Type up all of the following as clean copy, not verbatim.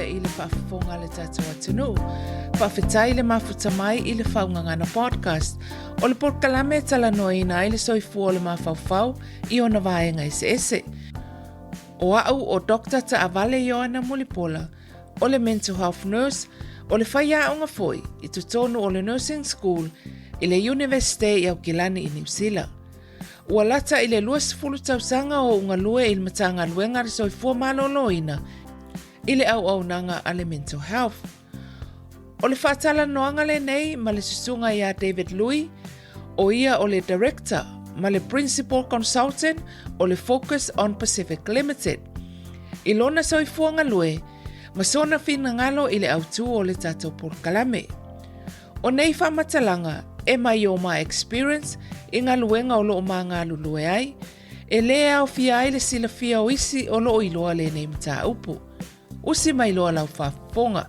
i le faafofoga a le tatou atunuu. Faafetai le mafuta mai i le Faugagana Podcast. O le polokalame e talanoaina ai le soifua o le mafaufau i ona vaega eseese. O au o Doctor Taavale Ioana Mulipola, o le Mental Health Nurse, o le faiaoga foi i totonu o le Nursing School i le Iunivesite i Aukilani i Niu Sila. Ua lata i le 20 tausaga o ou galue i le Matagaluega a le Soifua Maloloina i le auaunaga a le Mental Health. O le faatalanoaga lenei ma le susuga ia David Lui, o ia o le Director ma le Principal Consultant o le Focus on Pacific Limited. I lona soifua galue ma sona finagalo i le autū o le tatou polokalame. O nei faamatalaga e mai o my experience i galuega o loo ma galulue ai, e lē aofia ai le silafia o isi o loo iloa lenei mataupu. Usi mai loa lau faafofoga.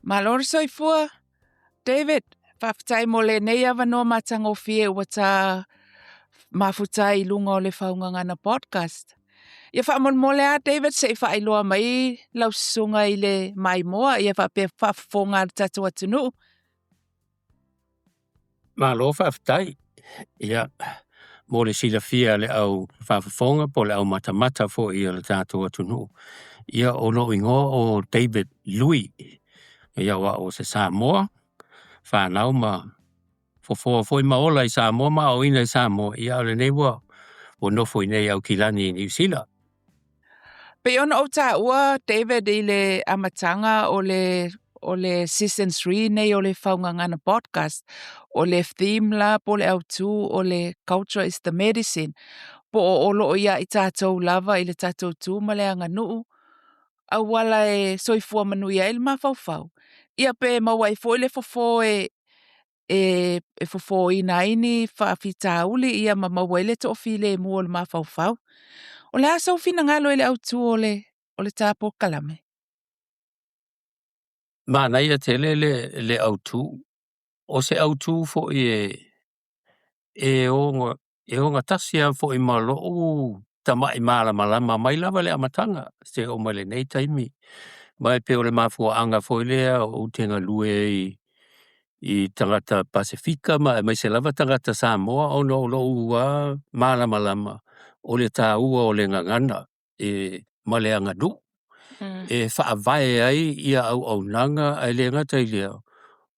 Malo le soifua, David, faafetai mo lenei avanoa matagofie ua ta mafuta ai i luga o le Faugagana Podcast. Ia faamolemole lava David se i faailoa mai lau susuga i le maimoa ia faapea faafofoga a le tatou atunuu. Malo faafetai. Ia, mo le silafia e le au faafofoga po o le au matamata foi o le tatou atunuu, ia o lou igoa o David Lui. Ia o au o se Samoa, fanau ma fofoa foi ma ola i Samoa ma aoaoina i Samoa, ia a o lenei ua ua nofo i inei i Aukilani i Niu Sila. Pei ona ou taua David i le amataga o le o le season 3 nei o le Faugagana Podcast, o le theme la po o le autū o le culture is the medicine, po o o loo ia i tatou lava i le tatou tu ma le aganuu, auala e soifua manuia ai le mafaufau, ia pe maua ai foi le fofo e e, e fofoina ai ni faafitauli ia ma maua ai le toafilemu o le mafaufau. O le a sou finagalo i le autū o le, o le tā polokalame? Manaia tele le, le autū. O se autū foi e, e oga, e ogatasi lava foi ma lou tama'i malamalama mai lava i le amataga seia oo mai lenei taimi. Ma e pei o le mafuaaga foi lea ou te galue ai i tagata Pasefika ma aemaise lava tagata Samoa ona o lou lava malamalama o le taua o le gagana e ma le aganuu e faavae ai ia auaunaga ae le gata i lea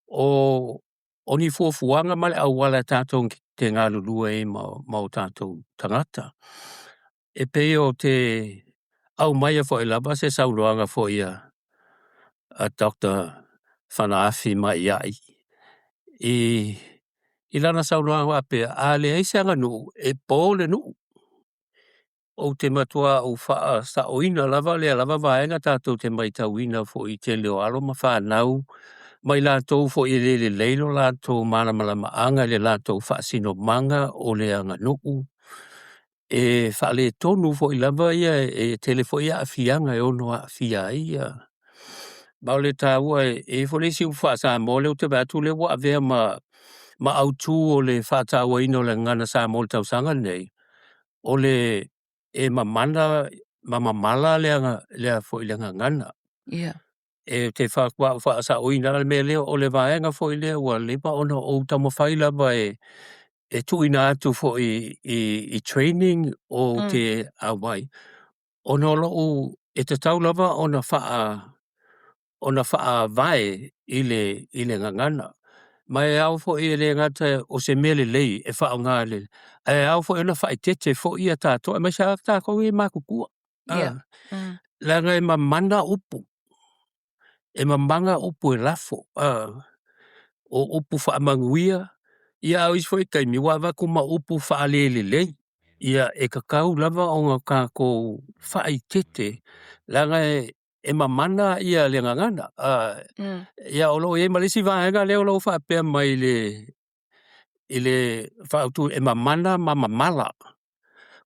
o o ni fuafuaga ma le auala tatou te galulue ai ma, ma o tatou tagata. E pei o te aumaia foi lava se saunoaga foi a, a Dr. Fanaafi Ma'ia'i i, i lana saunoaga faapea, a leai se aganuu, e po le nuu. Ou te matua ou faasaoina lava lea lava vaega tatou te maitauina foi i tele o alo ma fanau ma i latou foi e le lelei lo latou malamalamaaga i le latou faasinomaga o le aganuu e faaletonu foi lava ia e tele foi aafiaga e ono aafia ai ia. Ma o le taua e i ai foi le isi upu faa-Samoa lea ou te vaai atu lea ua avea ma ma autū o le faatauaina o le gagana Samoa i le tausaga lenei, o le e mamana ma mamala le lea foi le gagana. Ia. E te faasaoina le mea lea, o le vaega foi lea ua leva ona ou taumafai lava e e tuuina atu foi i, i training o te auai, ona o lou e tatau lava ona faa ona faavae i le, i le gagana. Ma e ao foi e le gata o se mea lelei e faaaoga le, ae ao foi ona faaeteete foi ia tatou, aemaise lava tatou ia e matutua. Yeah. Leaga e mamana upu, e mamana upu e lafo, o upu faamanuia, ia a o isi foi taimi ua avatu ma upu faalelelei. Ia e tatau lava ona tatou faaeteete, leaga e, e mamana ia le gagana. Ia o lo o i ai ma le isi vaega lea o lo o faapea mai i le i le faautu e mamana ma mamala.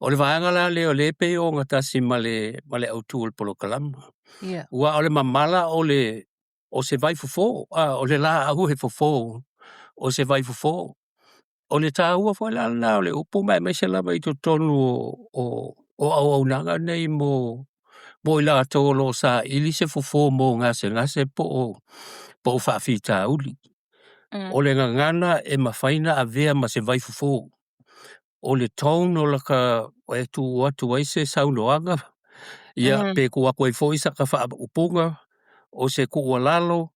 O le vaega la lea o lea e pei e ogatasi ma le ma le autū o le polokalama. Ia. Aua o le mamala o le o se vaifofo, a o le laau e fofo, o se vaifofo. O le taua foi la lena o le upu ma aemaise lava i totonu o, o, o auaunaga nei mo. mo i latou o lo o saili se fofo mo gasegase po o po o faafitauli. O le gagana e mafai ona avea ma se vaifofo. O le tone o laka e tuu atu ai se saunoaga, ia pe tuu atu ai foi saka faaupuga, o se tuualalo,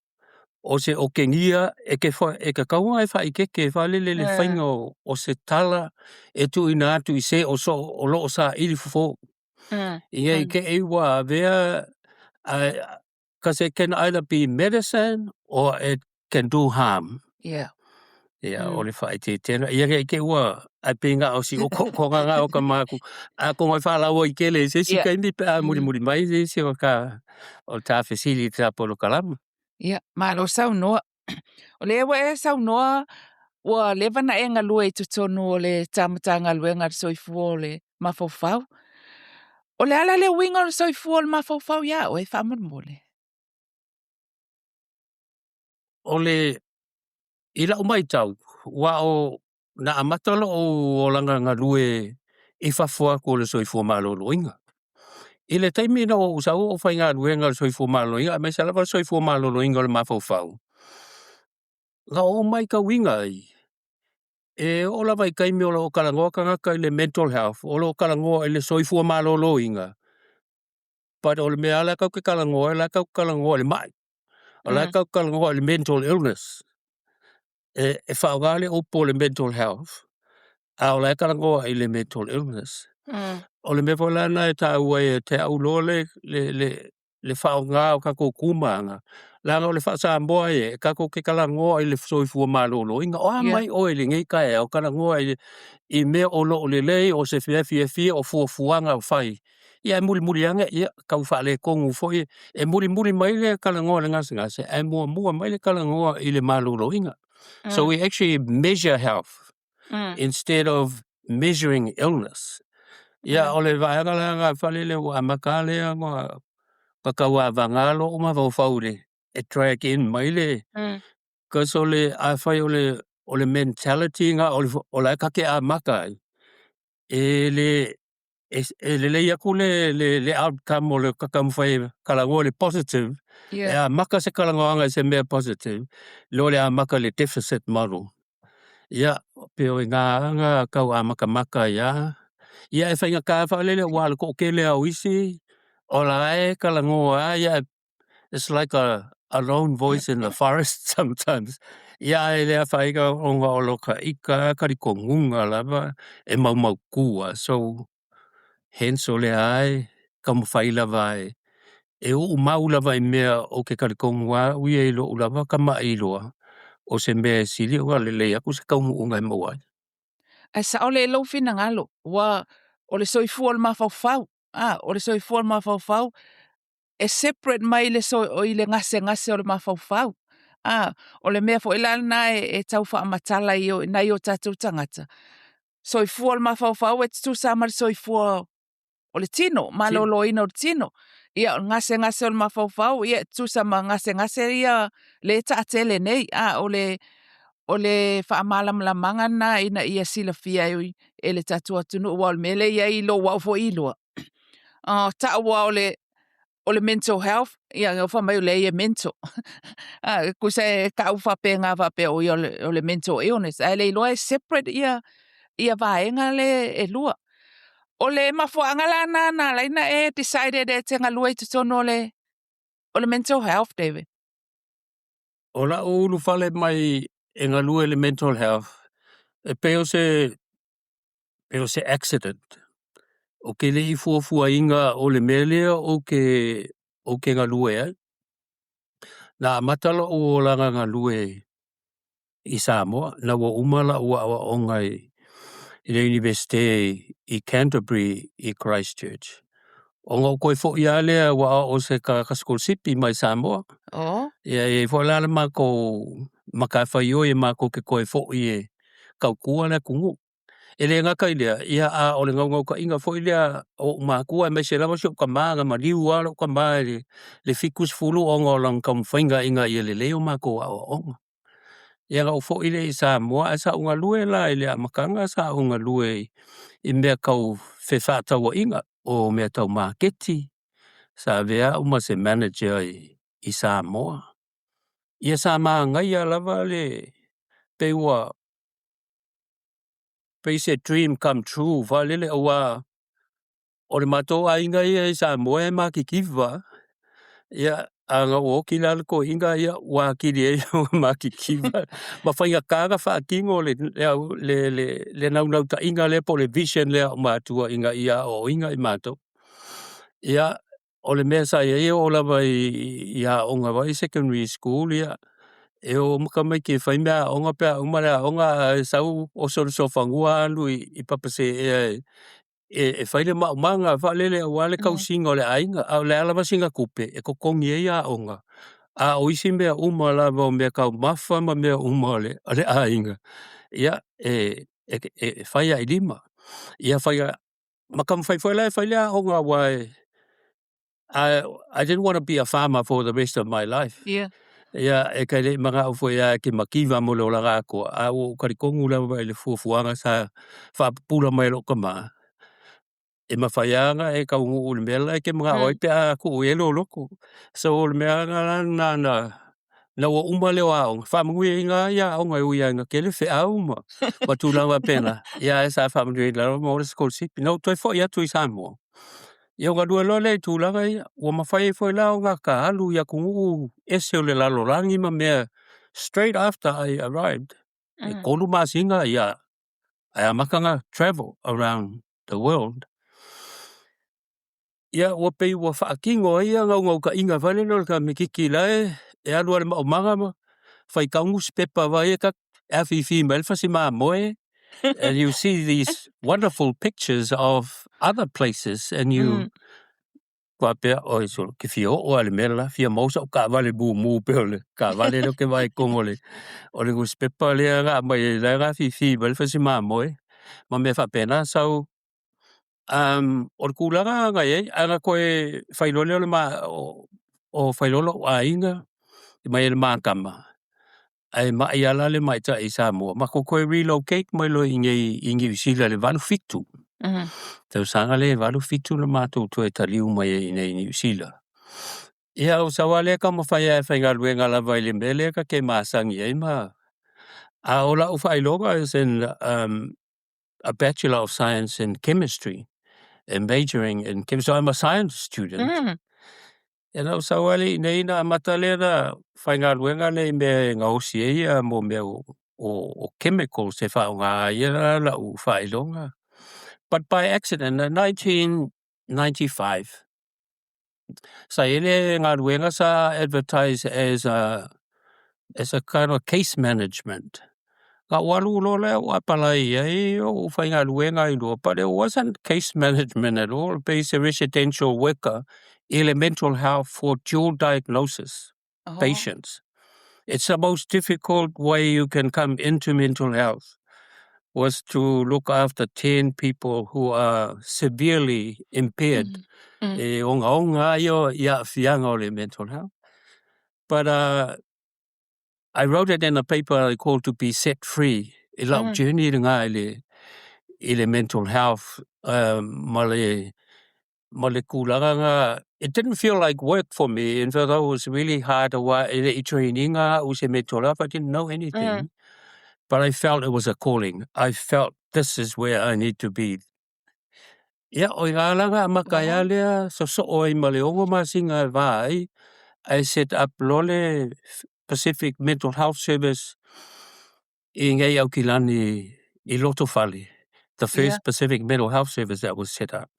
o se otegia e te e tatau ona e faaeteete faalele i le faiga o se tala e tuuina atu i se o so o lo o saili fofo. Ina i te i ua avea ae 'cause it can either be medicine or it can do harm. Ia, o le faaeteetega. Ia ne i te i ua, ae pei na o si otootoga na o ta matou, atonu e faalauaitele i se isi taimi pe a mulimuli mai se isi o ta o ta fesili i ta polokalame. Ia, malo saunoa. O lea ua e saunoa ua leva na e galue i totonu o le ta Matagaluega o le Soifua o le Mafaufau. O le a la le uiga o le soifua o le mafaufau iā oe faamolemole? O le, i lau matau, ua o, na amata lou olaga galue i fafo atu o le soifua maloloina. I le taimi na ou sau ou faigaluega i le soifua maloloina, aemaise lava le soifua maloloina o le mafaufau, na ou matauina ai, e oo lava i taimi o lo o talanoa tagata i le mental health, o lo o talanoa i le soifua maloloina, but o le mea lava la tatou te talanoa ai, o la e tatou te talanoa i le mai. O la e tatou te talanoa i le mental illness. E faaaoga le upu o le mental health, a o la e talanoa i le mental illness. O le mea foi la lena e taua ai ia te au loa le faaaoga o tatou tu ma aga, leaga o le faa-Samoa e, e tatou te talanoa i le soifua maloloina. O a mai oe i lenei taeao, talanoa i mea o lo o lelei, o se mea fiafia, o fuafuaga o fai, ia ae mulimuli ane, ia, tau faaletonu foi. E mulimuli mai le talanoa i le gasegase, ae muamua mai le talanoa i le maloloina. So we actually measure health instead of measuring illness. Ia, o le vaega la lena faalele ua amata lava lea ona tauavaga lou mafaufau i le e drag in mai le 'cause o le afai o le mentality lena o la e ta te amata ai, e le e lelei atu le outcome o le taumafai e talanoa i le positive, e amata se talanoaga i se mea positive, i lo le amata i le deficit model. Ia, pei o i ina na tau amatamata ai lava. Ia e faigata faalele aua o le toatele lava o isi, o la e talanoa lava, ia it's like a lone voice in the forest sometimes. Ia ae le afaina ona o lo ta ita lava talitonuga lava e maumautu lava. So, hence o lea lava e taumafai lava e uumau lava i mea ou te talitonu lava au ia i lou lava tama'iloa, o se mea e sili ona lelei atu se taunuuga e maua ai. Ae sao lelei lou finagalo, ua o le soifua o le mafaufau, a, o le soifua o le mafaufau e separate mai le so, i le gasegase o le mafaufau. A, o le mea foi la lena e tau faamatala i nai o tatou tagata. Soifua o le mafaufau e tutusa ma le soifua o le tino, maloloina o le tino. Ia, o le gasegase o le mafaufau, ia, e tutusa ma gasegase ia le taatele nei. A, o le faamalamalamaga lena ina ia silafia e le tatou atunuu, aua o le mea lea e i ai i lou au foi iloa. O taua o le mental health, ia, na fai mai o lea e mental. A, tusa e tau faapena faapea o ia o le mental illness, ae le iloa e separate ia vaega le e lua. O le mafuaaga la na na ala ai ona e decided e te galue i totonu o le mental health, David? O lau ulufale mai e galue le mental health, e pei o se accident. Ou te le i fuafuaina o le mea lea ou te galue ai. Na amata lou olaga galue i Samoa, na ua uma lau aoaoga i le Universite i Canterbury i Christchurch. Ona ou toe foi lava lea aua o se tagata sikolasipi mai Samoa. Ia e i ai foi la le matou matafaioi e matou te toe foi e tautua le atunuu. E le gata i lea, ia a o le naunautaiga foi lea o ou matua aemaise lava si ou tama na maliu lava lou tama i le 70 ona o lana taumafaiga ina ia lelei o matou aoaoga. Ia na ou foi lea i Samoa ae sa ou galue la i le amataga sa ou galue i mea tau fefaatauaiga, o mea tau maketi. Sa avea au ma se manager i Samoa. Ia sa magaia lava le pei ua pei se dream come true faalele auā o le matou aiga ia i Samoa e matitiva. Ia, a na ua oti la le toeaina ia ua atili ai ona matitiva ma faigata ona faatino le naunautaiga lea po o le vision lea a ou matua ina ia aoaoina i matou. Ia, o le mea sa i ai e oo lava i aoga foi secondary school, ia, e o uma tamaiti e fai meaaoga pe a uma le aoga ae sau oso i le sofanua alu i Papaseea e fai le maumaga faalele aua le tausiga o le aiga, a o le a lava sina tupe e totogi ai aoga, a o isi mea uma lava o meataumafa ma mea uma o le aiga, ia, e fai lava i lima. Ia ma taumafai foi la e fai le aoga aua I didn't want to be a farmer for the rest of my life. Ia, e te le i manao foi lava e te mativa mo le olaga atoa, a ua ou talitonu lava i le fuafuaga sa faapupula mai e lou tama, e mafai lava ona e taunuu i le mea la e te manao ai pe a tuu i ai lou loto. So o le mea lava lena ina ua uma lea o aoga, faamanuiaina lava aoga e ui lava ina tele feau ma tulaga faapena, ia ae sa faamanuiaina lava maua le sikolasipi. Na ou toe foi atu i Samoa, ia ona galue loa lea i tulaga ia, ua mafai ai foi la ona ta alu i atunuu ese o le lalolagi ma mea straight after I arrived. E 3 masina, ia, ae amata ona travel around the world. Ia, ua pei ua faatino ai ia naunautaiga foi lele o le tamaitiiti la e alu lava i le maumaga ma faitau nusipepa vai e afifi mai ai le fasi mamoe and you see these wonderful pictures of other places and you faapea, oi solo, ke fia oo lava i le mea le la, fia maua sau taavale mumu pei o le taavale lea ou te vaai i totonu o le nusipepa lea na aumai ai la e gafifi mai ai le fasi mamoe ma mea faapena. So, o le tulaga na i ai, ae na toe fai loa lea o le o fai loa lou aiga mai le ma tama, ae mai lava la le matai i Samoa, matou toe relocate mai loa i inei i Niu Sila i le 87. Tausaga lea e 87 na matou toe taliu mai ai i inei i Niu Sila. Ia, ou sau lava lea taumafai lava e faigaluega lava i le mea lea ta te masani ai ma a o lau faailoga is in a Bachelor of Science in Chemistry and majoring in chemistry. So I'm a science student. Ia na ou sau lava lea i inei na amata lea na faigaluega lea i mea e gaosi ai ia mo mea o chemicals e faaaoga ai ia lau faailoga. But by accident, in 1995, sa i ai le galuega sa advertise as a kind of case management. Na ou alu loa lea ou apalai i ai ou faigaluega ai loa, but it wasn't case management at all. Pei se residential worker i le mental health for dual diagnosis patients. It's the most difficult way you can come into mental health was to look after 10 people who are severely impaired. E ogaoga ai o i aafiaga o le mental health. But I wrote it in a paper I called To Be Set Free. I lau journey lena i le mental health ma le tulaga na it didn't feel like work for me. In fact, it was really hard auā e le i train ina au se mental health. I didn't know anything. But I felt it was a calling. I felt this is where I need to be. Ia, o i ngā langa amata ai lea sosoo ai ma le 6 masina e va ai, I set up loa le Pacific Mental Health Service i nei Aukilani i Lotofaga, the first Pacific Mental Health Service that was set up.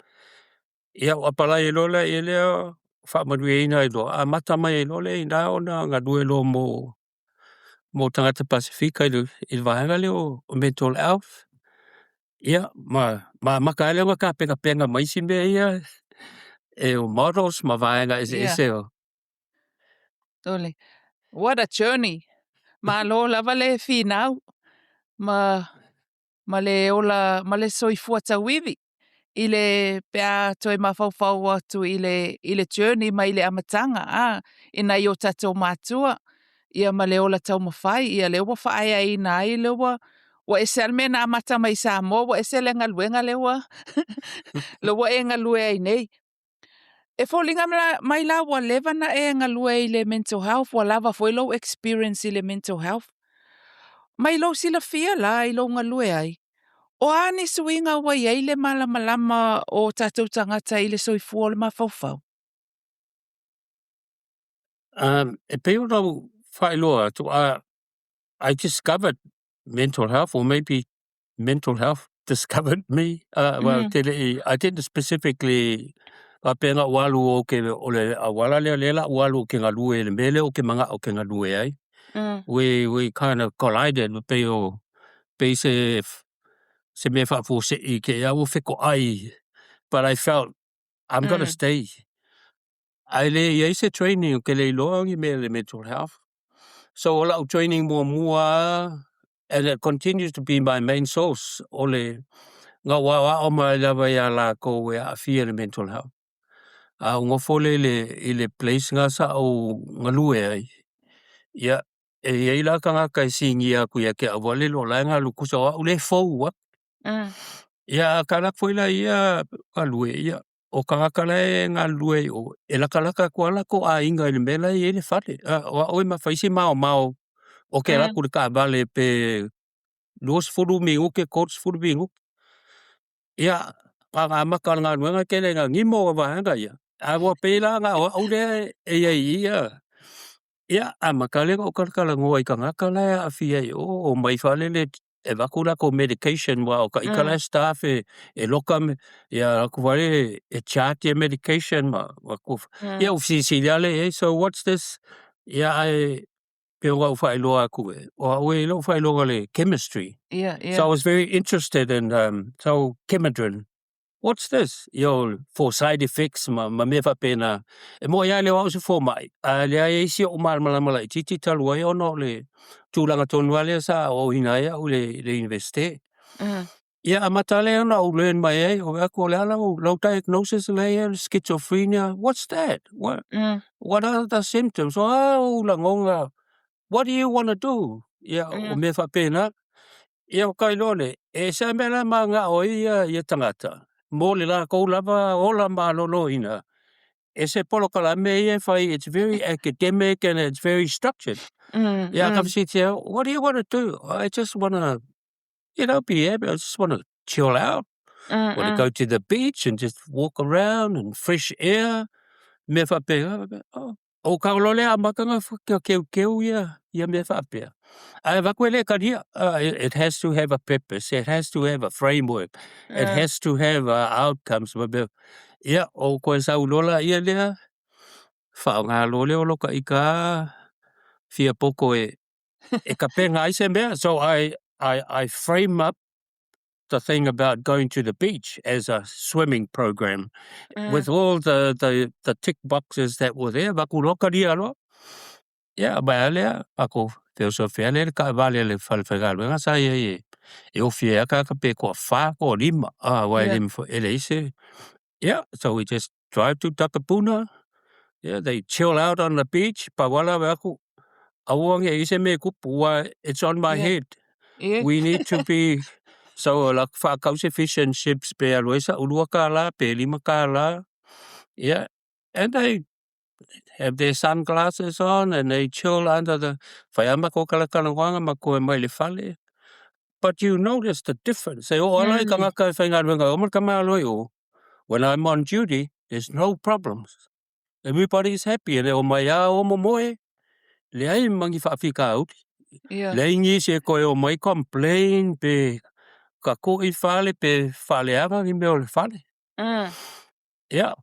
Ia, o apalai ai loa lea i lea faamanuiaina ai loa, amata mai ai loa lea i ina ona galue loa mo tagata Pasifika i le vaega lea o mental health. Ia, ma amata ai lea ona tapenapena ma isi mea ia, e o models ma vaega eseese o. Ole. What a journey. Malo lava le finau ma le ola ma le soifua tauivi i le pe a toe mafaufau atu i le journey mai le amataga a ina i o tatou matua ia ma le ola taumafai ia lea ua faaeaina ai le ua ese a le mea na amata mai i Samoa, ua ese le galuega lea ua e galue ai nei. E foliga mai la ua leva na e galue i le mental health, ua lava foi lou experience i le mental health. Mai lou silafia la i lou galue ai, o a ni suiga ua i ai le malamalama o tatou tagata i le soifua o le mafaufau? E pei ona ou faailoa atu, I discovered mental health, or maybe mental health discovered me. Well, te le i, I didn't specifically faapea na ou alu ou ke, o le auala lea lea la ou alu ou te galue i le mea lea ou te manao ou te galue ai. We kind of collided, pei o, pei se mea faafuasei te i a ua fetoai, but I felt I'm gonna stay. Ae le i ai se training ou te le iloa ni mea i le mental health. So o lau training muamua lava, and it continues to be my main source, o le na ou aoao mai lava iā latou e aafia i le mental health. A ou nofo lea i le place na sa ou galue ai, ia, e i ai la tagata e sinia atu ia te au foi lele o la e galu tusa o au lea e fou atu. Ia, a ta alu atu foi la i ia galue, ia, o tagata la e galulue ai i o, e latalata atu lava latou aiga i le mea la e i ai le fale. O au e fai si maomao o te alu atu i le taavale pe 20 minute, 30 minute. Ia, na ona amata o le galuega e tele ina gimo vaega ia, ae ua pei la na o au lea e i ai i ia. Ia, amata lea ona ou talatalanoa i tagata la e aafia i o, omai foi lele e avatu latou medication aua o ita la e staff e loka ia alu atu foi lele e chart ia medication ma avatu. Ia ou fesilisili lava lea i ai, "So what's this?" Ia, ae pei ona ou faailoa atu e, o au e i ai lou faailoga i le chemistry. So I was very interested in so Kemadrin. What's this? Ia, o for side effects ma mea faapena. E moni lava e le o au se fomai, ae leai e isi ou malamalama laitiiti talu ai ona o le tulaga tonu lava lea sa aoaoina ai au i le Universite. Ia, amata lea ona ou learn mai ai, o atu o le a lau diagnosis la e i ai o le schizophrenia. What's that? What, what are the symptoms? O a ou lagona? What do you want to do? Ia, o mea faapena. Ia, o ka iloa le, e ese lava mea la e mananao ai ia tagata, mo le latou lava ola maloloina, e se polokalame ia e fai, it's very academic and it's very structured. Ia, ka fesilitia, "What do you want to do?" "I just want to, be happy. I just want to chill out. Want to go to the beach and just walk around and fresh air." Mea faapea. Oh, o ka loa lea amata ona keukeu ia mea faapea. Ae avatu e le talia, it has to have a purpose, it has to have a framework, it has to have outcomes. Ma mea. Ia, o koe sau loa la ia lea, faaaoga loa lea o lo ta ita fia poto e tapena ai se mea. So I frame up the thing about going to the beach as a swimming program with all the tick boxes that were there. Avatu loa talia loa. Ia, mai a lea, ako feosofea lea le taavale a le fale faigaluega sa i ai e ofi ai tagata pe toafa toalima. Ah, aua e le e leai se. Yeah, so we just drive to Takapuna. Yeah, they chill out on the beach. Pau lava ave atu, aua ne i ai se mea e tupu, aua it's on my head. We need to be. So la faatau se fish and chips pe alu ai sa'u $2 pe $5. Yeah, and they have their sunglasses on and they chill under the fai lava matou talatalanoaga matou e mai le fale. But you notice the difference. E oo lava i tagata e faigaluega e oma le tamāloa i o, when I'm on duty, there's no problems. Everybody is happy. E le omai lava o momoe, leai ma ni faafitauli. Leai nisi e toe omai complain pe tako'i fale pe faaleaga ni mea o le fale. Yeah.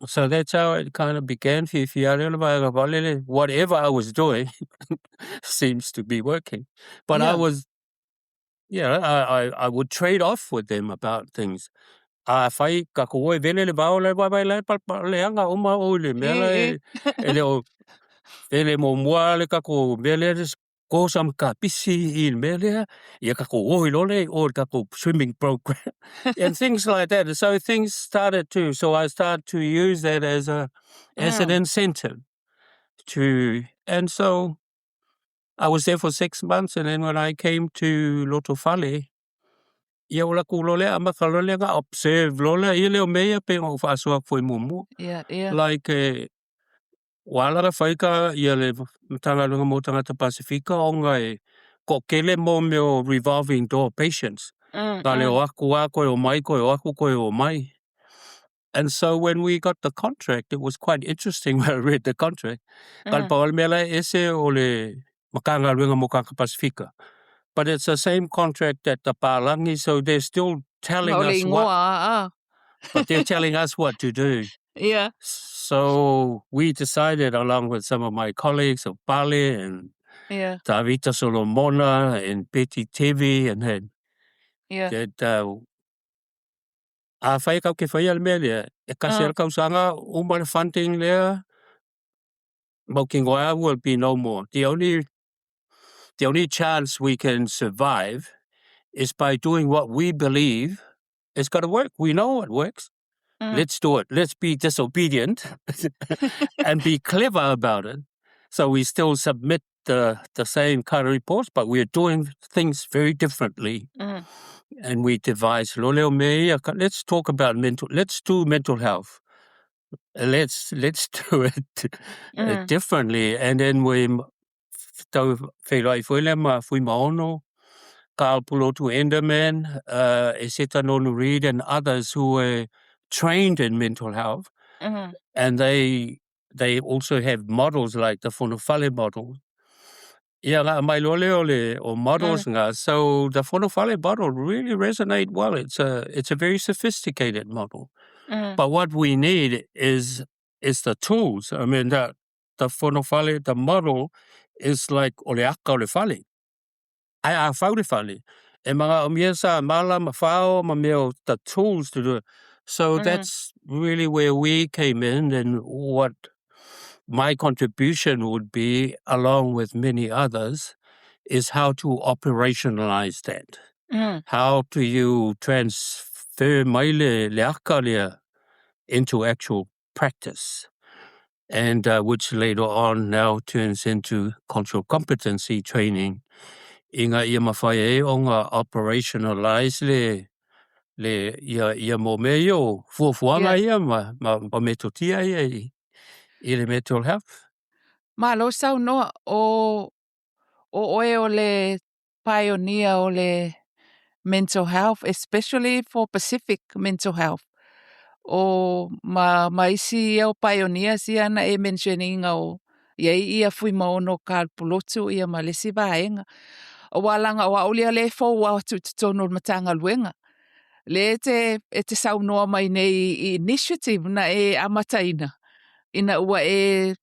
So that's how it kind of began. Fiafia lea o le vaega fale le, whatever I was doing seems to be working. But I was, yeah, I would trade off with them about things. A fai tatou o e vele le vao la e vaevae la e palapaleaga uma o i le mea la e le o vele muamua le tatou mea lea, just go some kapisi i le mea lea, ia tatou o i loa lea i o i le tatou swimming program and things like that. And so things started to, so I started to use that as an incentive to, and so I was there for 6 months, and then when I came to Lotofaga, Ia ua latou loa lea amata loa lea ona observe loa lea ia lea o mea ia pei ona ou faasoa atu foi muamua. Like ua ala ona fai ka ia le Matagaluega mo Tagata Pasefika ona e toatele mo mea o revolving door patients. Na le o atu lava toe omai, toe o atu toe omai. And so when we got the contract, it was quite interesting when I read the contract. Na o le pau lava le mea la e ese o le Matagaluega mo Tagata Pasefika. But it's the same contract that the Palangi, so they're still telling Ma o le us what, ingoa a, a. but they're telling us what to do. So we decided, along with some of my colleagues of Pale and Tavita Solomona and Betty Tevi, and then that afai kau ke whaia le mea lea, e kasi uh. tausaga, uma le funding lea, Maukingoa will be no more. The only chance we can survive is by doing what we believe is going to work. We know it works. Let's do it. Let's be disobedient and be clever about it. So we still submit the same kind of reports, but we're doing things very differently. And we devise lo leo me ia, let's talk about mental, let's do mental health. Let's do it differently. And then we tau wheiloai foi lea ma Fuimaono, Karl Pulotu Enderman, Eseta Nonu Reid, and others who were trained in mental health. And they also have models like the Fonofale model. Ia nga mai loa lea o le o models nga. So the Fonofale model really resonate well. It's a very sophisticated model. But what we need is the tools. I mean, the Fonofale, the model is like o le aka o le fale. Ai a fau le fale. E mga o mea sa mala ma whao ma mea o the tools to do it. So that's really where we came in and what my contribution would be, along with many others, is how to operationalize that. How do you transfer mai le aka lea into actual practice? And which later on now turns into cultural competency training. Ina ia mawhai e o ngā operationalize le ia mo mea ia o fuafuaga ia ma metotia ia i le mental health. Malo saunoa o oe o le pioneer o le mental health, especially for Pacific mental health. O ma isi ia o pioneers ia na e mentioninga o ia i ia Fuimaono Karl Pulotu ia ma lesi vaega. O walanga o auli le fou atu i totonu o le Matagaluega. Le e te saunoa mai nei i initiative na e amataina. Ina ua e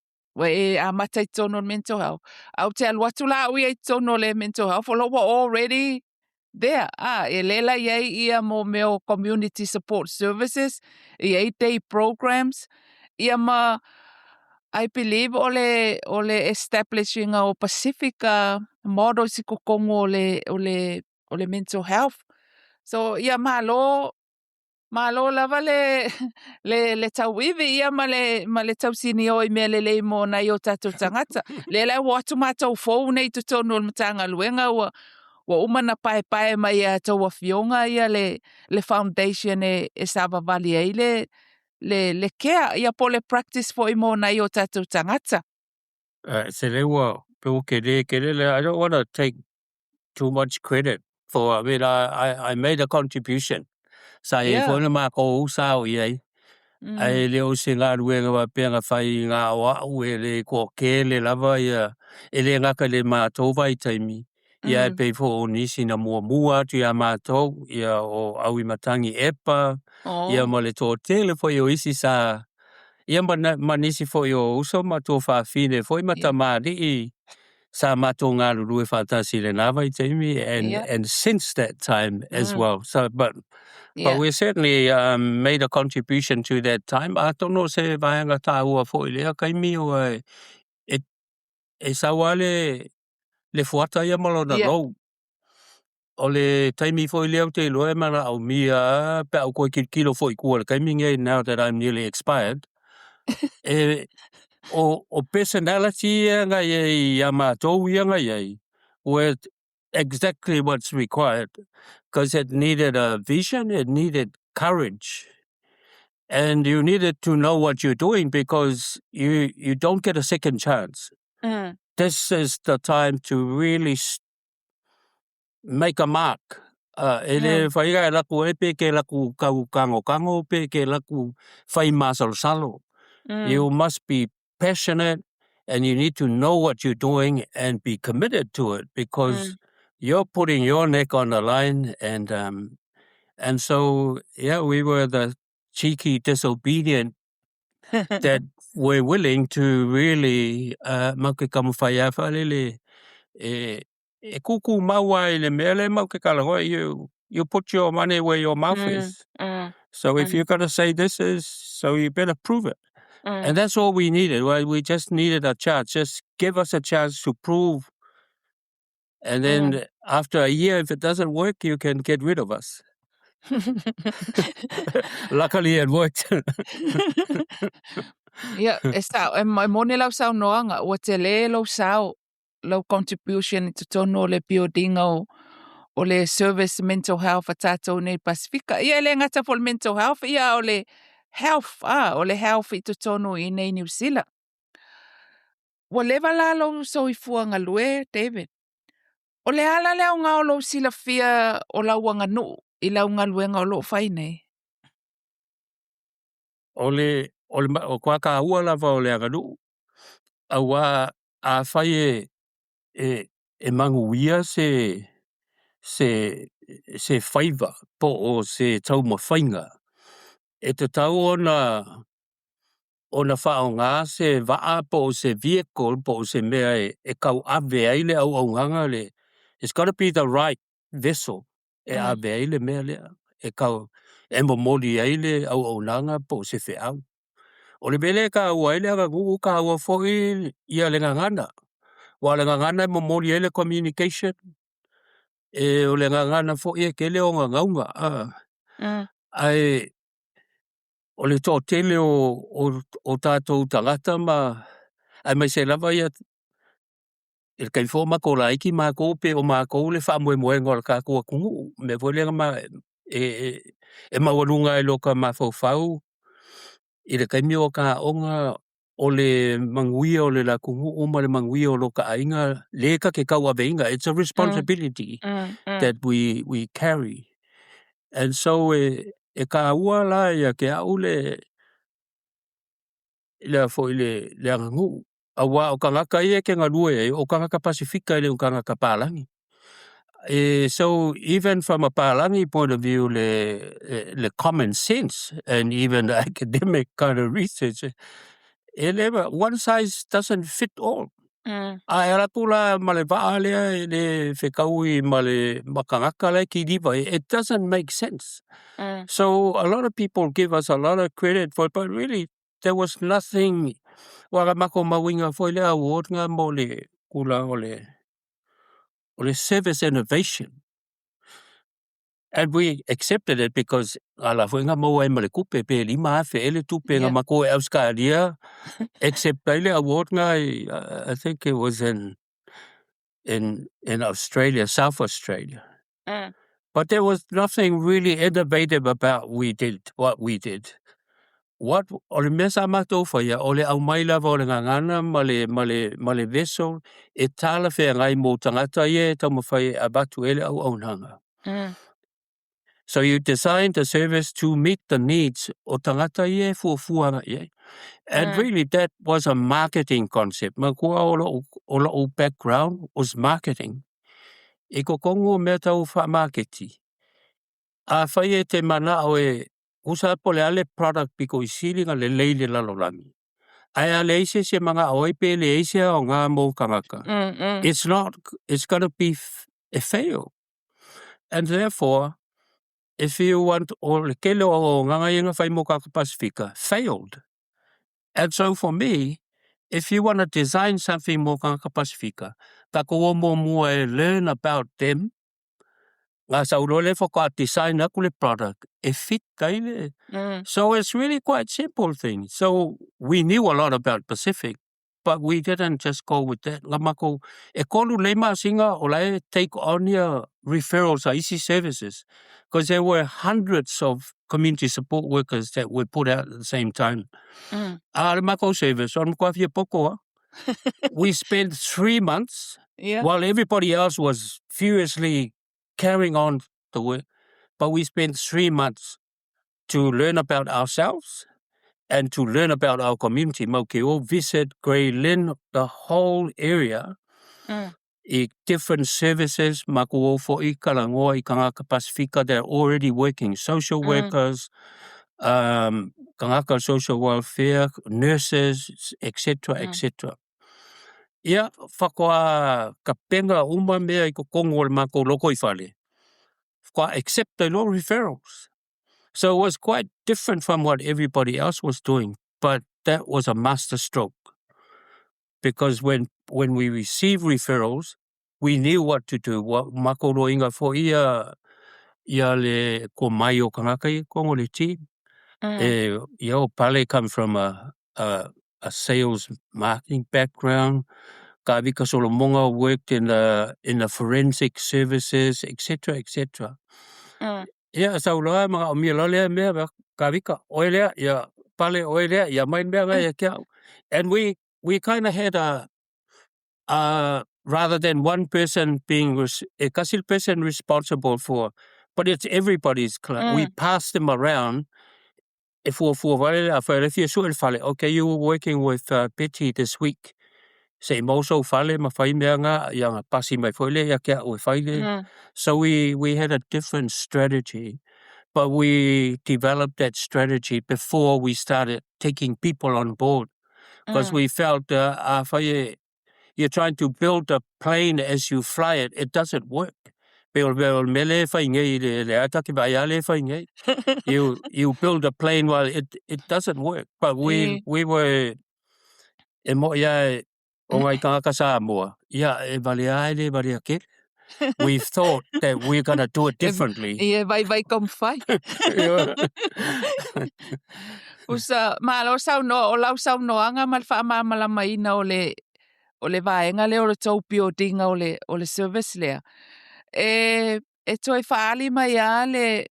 amata i totonu o le mental health. Au te alu atu la au ia i totonu o le mental health, o lo ua already there. Ah, e lela iai ia mo mea o community support services, i ai day programs, ia ma I believe o le establishing o Pacific models i kokongo o le mental health. So ia malo lava le tauivi ia ma le tausini o i mea lelei mo nai o tatou tagata. Le la ua atu matou fou nei i totonu o le Matagaluega ua uma na paepae mai ia tou afioga ia le foundation e savavali ai le care ia po le practice foi mo nai o tatou tagata. Se le ua pe ua ke le ke le I don't want to take too much credit for, I mean, I made a contribution. Sa e foi na mākou sa o iai. Ai le o se galuega faapea na fai ngā o au e le toatele lava ia e le gata i le matou vaitaimi ia e pei foi o nisi na muamua atu iā matou ia o Auimatagi Epa ia ma le toatele foi o isi sa ia ma nisi foi o uso ma tuafafine foi ma tamalii sa matou galulue faatasi i lenā vaitaimi and since that time as well. So but we certainly made a contribution to that time. Atonu o se vaega taua foi lea kaimi o e sau lava le fuata ia ma lona lou. O le taimi foi lea ou te iloa e manaomia a pe a ou toe tilotilo foi i tua i le taimi lenei now that I'm nearly expired. E o personality ia na i ai iā matou ia na i ai, ua exactly what's required because it needed a vision, it needed courage. And you needed to know what you're doing because you, you don't get a second chance. This is the time to really make a mark. E le whai e laku e pe ke laku kau kango kango pe ke laku whai masalosalo. You must be passionate and you need to know what you're doing and be committed to it because you're putting your neck on the line and and so yeah, we were the cheeky disobedient that were willing to really mau ke taumafai a faalele e e kūkū mau ai le mea le mau ke kalagoa you put your money where your mouth is. So if you're gonna say this is, so you better prove it. And that's all we needed. Well, we just needed a chance. Just give us a chance to prove. And then after a year, if it doesn't work, you can get rid of us. Luckily, it worked. Ia, e sa, e moni lau saunoaga, ua tele lou sao, lau contribution i totonu o le building o le service mental health a tatou nei Pasifika. Ia e le gata foi le mental health, ia o le health, a, o le health i totonu i nei Niu Sila. Ua leva la lou soifua galue, David. O le ala le aoga o lou silafia o lau aganuu i lau galuega o loo fai nei? O le o kwa ka ua lava o le aganuu. Auā afai e manuia se faiva po o se taumafaiga e tatau ona faaaogā se vaa po o se vehicle po o se mea e tauave ai le auaunaga le it's got to be the right vessel e ave ai le mea lea e kau e momoli ai le auaunaga po o se feau. O le mea lea e taua ai le aganuu taua foi ia le gagana. Ua o le gagana e momoli ai le communication e o le gagana foi e tele ona gauga a. Ae o le toatele o tatou tagata ma aemaise lava ia i le taimi foi o matou laiti matou pe o matou le faamoemoega o le tatou atunuu. O mea foi lea na ma e maualuga ai lota mafaufau i le taimi o ta aoga o le manuia o le atunuu ma le manuia o lota aiga le ta te tauaveina. It's a responsibility that we carry. And so e taua la ia te au le lea foi le aganuu. Auā o tagata ia e te galue ai, o tagata Pasifika e le o tagata palagi. E, so even from a palagi point of view, le common sense and even the academic kind of research, e le one size doesn't fit all. Ae ala atu la ma le vaa lea e le fetaui ma le ma tagata la e kiliva, it doesn't make sense. So a lot of people give us a lot of credit for it, but really there was nothing ua na matou mauina foi le award na mo le tulaga o le service innovation. And we accepted it because ala foi na maua ai ma le tupe pe 5,000 e le tupe na matou e Australia accept ai le award na I think it was in Australia, South Australia. But there was nothing really innovative about we did what we did. What o le mea sa matou faia o le aumai lava o le gagana ma le vessel e talafeagai mo tagata ia e taumafai e avatu ai le auaunaga. So you design the service to meet the needs o tagata ia e fuafua agai ai. And really that was a marketing concept. Manatua o lou background was marketing. I totonu o mea tau faamaketi. Afai e te manao e tusa po o le a le product pito i sili ona lelei i le lalolagi. Ae a leai se isi e manao ai pe leai se aoga mo tagata. It's not, it's gonna be a fail. And therefore, if you want, o le tele o auaunaga ia na fai mo tagata Pasifika, failed. And so for me, if you want to design something mo tagata Pasifika, tatou o muamua e learn about them, gasa loa lea faatoa design atu le product e fit ai le. So it's really quite simple thing. So we knew a lot about Pacific. But we didn't just go with that. Nga makou, e kolu nei masina o la e take on ia referrals a isi services. Because there were hundreds of community support workers that were put out at the same time. A le makou service, o le matua fia poto a. We spent 3 months while everybody else was furiously carrying on the work. But we spent 3 months to learn about ourselves and to learn about our community. Mau ke o visit Grey Lynn, the whole area, i different services, maku o fo'i kalangoa i kangaka Pasifika that are already working, social workers, kangaka social welfare, nurses, etc., etc. Ia, whakoa ka penga uma mea i kokongo o le mākou loko i whale. Whakoa accept the law referrals. So it was quite different from what everybody else was doing, but that was a master stroke. Because when we received referrals, we knew what to do. Wa makoro inga fo ia ia le ko mai o kangaka i kongo le team. E, ia o Pale come from a sales marketing background. Kavika Solomonga worked in the forensic services, etc., etc. Ia, sau loa mga o mia lea mea, mea, Kavika, oe lea, ia, Pale, oe lea, ia mai mea mea ia kia. And we kind of had a, rather than one person being, e kasi person responsible for, but it's everybody's client. We pass them around. E fua fua wale le a whae le fia sua le fale. Okay, you were working with Betty this week. Se i mauso fale ma whai mea ngā, ia ngā pasi mai foi le, ia kia ue whai le. So we had a different strategy, but we developed that strategy before we started taking people on board because we felt a whai e, you're trying to build a plane as you fly it, it doesn't work. Pe o o mele whai ngei le le ataki vai ale whai ngei. You build a plane while it doesn't work. But we we were e mo ia o ngai tangata Samoa. Ia e vale ai le vale ake. We thought that we're gonna do it differently. Ia vai vai komfai. Usa malo saunoa o lau saunoaga ma le faamalamalamaina o le vaega lea o le tou building o le service lea. E toe faali mai a le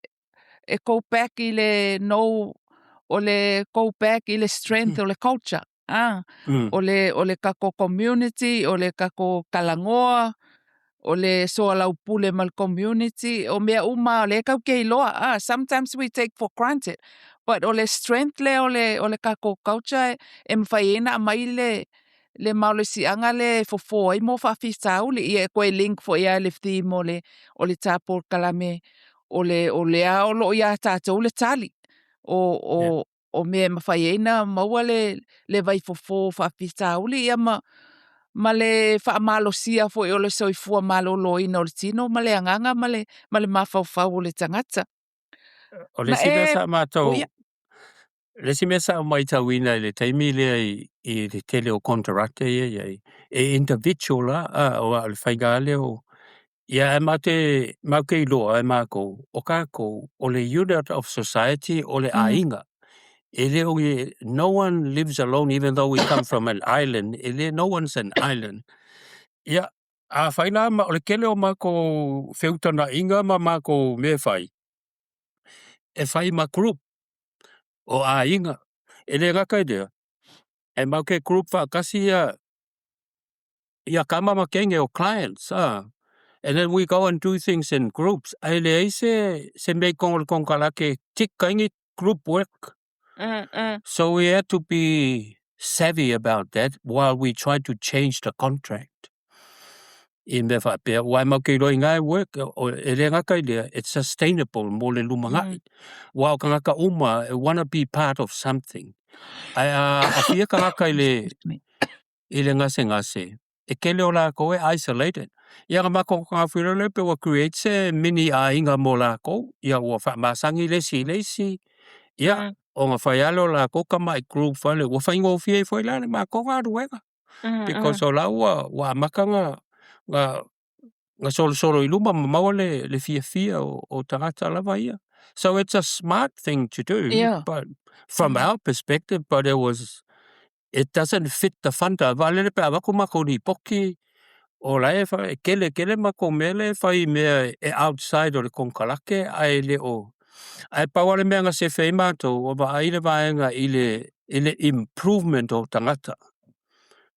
e go back i le no o le go back i le strength o le culture. Ah, o le kako community, o le kako kalangoa, o le soalaupule ma le community, o mea uma o le kau ke iloa. Ah, sometimes we take for granted. But o le strength lea o le kako culture e mawhai ena mai le malosiaga le fofo ai mo faafitauli ia e koe link fo ia le theme o le polokalame o le a o loo ia tatou le tali o o mea e mafai ai na maua le vaifofo faafitauli ia ma le faamalosia foi o le soifua malōlōina o le tino ma le agaga ma le mafaufau o le tagata. O le Na isi mea e sa matou o ia le isi mea sa maitauina i le taimi lea i le tele o konekarate ia iai, e individual la, a o le faiga lea o ia e mate mau ke iloa e mākou, o kākou, o le unit of society o le aiga. E le o no one lives alone even though we come from an island. E le, no one's an island. Ia, a whai la ma, o le kele o mākou feutanaʻiga ma mākou mea fai, e whai ma group o aiga. E le ngaka i lea, e mau ke group whaakasi ia kama ma kenge o clients. Ah. And then we go and do things in groups. Ai le ai se me kongo le konekarate tik kaingi group work. So we had to be savvy about that while we tried to change the contract. I mea whaapea, wai mau ke roi ngai work, o e le ngaka i lea, it's sustainable mo le lumangai. Wa o kangaka uma, e wanna be part of something. Ai a fia kangaka i le, Excuse me. I le ngase ngase, e kele o lākou e isolated. Ia nga mako ka whiro le pe ua create se mini aiga mo lākou, ia ua whaamasangi le si le isi. Ia, o nga whai alo lākou ka mai group whale, ua whaingo fia i foi la le mako ngā ruega. Because o la ua amaka nga solo solo i luma ma maua le fia fia o tagata lava ia. So it's a smart thing to do, but from our perspective, but it was It doesn't fit the funder. Vaalele pe a avatu matou lipoti, o la e e tele tele matou mea lea e fai i mea e outside o le konekarate ae le o ae pau lava le mea na sefe ai matou ua vaai le vaega i le i le improvement o tagata.